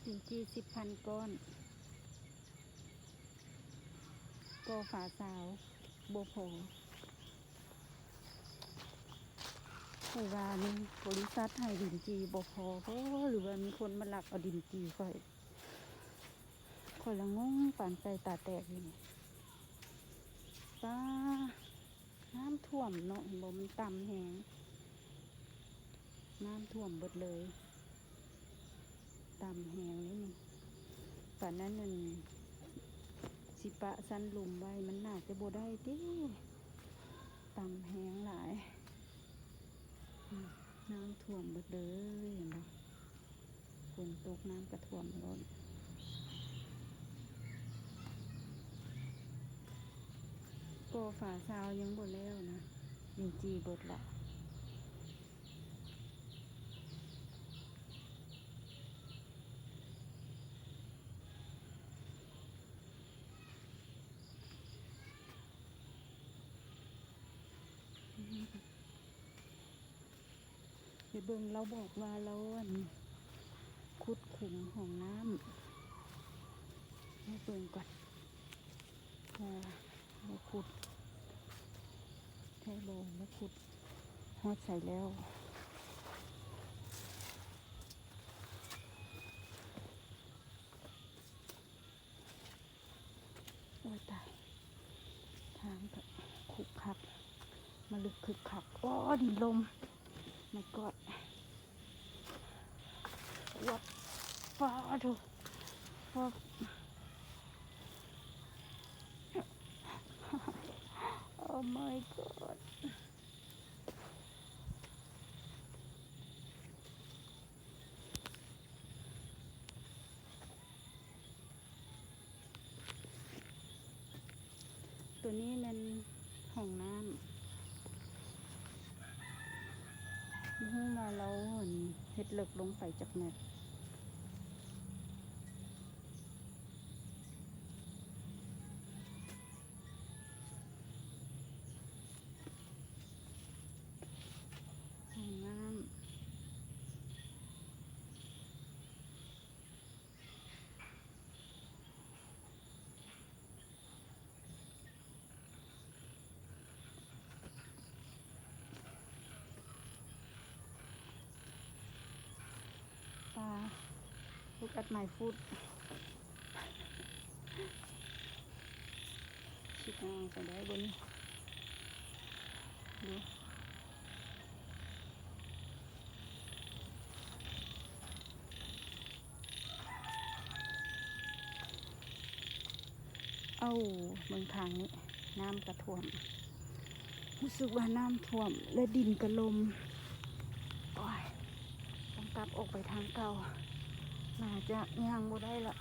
ດິນຈີ່ສິບພັນກ້ອນ ກໍຝາຊາວບໍ່ພໍ. ຂ້ອຍວ່ານີ້ ບໍລິສັດໃຫ້ດິນຈີ່ບໍ່ພໍບໍ ຫຼືວ່າມີຄົນມາລັກເອົາດິນຈີ່ຂ້ອຍ? ຂ້ອຍລະງົງປານໄກ່ຕາແຕກຢູ່ນີ້. ປ້າ ນ້ຳຖ້ວມເນາະ ເຫັນບໍ່ ມັນຕ່ຳແຮງ ນ້ຳຖ້ວມເບິດເລີຍ ຕ່ຳແຮງເດ້ນີ້. ປານນັ້ນນັ້ນ ຊິປະຊັ້ນລຸ່ມໄວ້ ມັນໜ້າຈະບໍ່ໄດ້ຕິ ຕ່ຳແຮງຫຼາຍ. ອືມ ນ້ຳຖ້ວມເບິດເລີຍ ເຫັນບໍ່? ຝົນຕົກນ້ຳກະຖ້ວມໂລດ. ກໍຝາຊາວຍັງບໍ່ແລ້ວນະ ດິນຈີ່ເບິດລະ. ໄປເບິ່ງ ລາວບອກວ່າລາວ ອັນ ຂຸດຂຸມຫ້ອງນ້ຳ ມາເບິ່ງກ່ອນວ່າລາວຂຸດແທ້ບໍ່ ລາວຂຸດຮອດໃສແລ້ວ. ໂອ້ຍຕາຍ ທາງກະຂຸກຂັກ ມາລຶກຂຶກຂັກ. ໂອ້ ດິນລົມ my god what ຟ້າໂທ oh my god. ໂຕນີ້ແມ່ນຫ້ອງນ້ຳ ບໍ່ຮູ້ວ່າລາວ ອັນ ເຮັດເລິກລົງໄປຈັກແມັດ. ຫ້ອງນ້ຳ ປາ look at my foot. ຊິເອົາໄປໄດ້ບໍ່ນີ້ ດູ. ເອົ້າ ເບິ່ງທາງນີ້ ນ້ຳກະຖ້ວມ ຮູ້ສຶກວ່ານ້ຳຖ້ວມ ແລະ ດິນກະລົມ. ໂອ້ຍ ຕ້ອງກັບອອກໄປທາງເກົ່າ ໜ້າຈະຍ່າງບໍ່ໄດ້ລະ.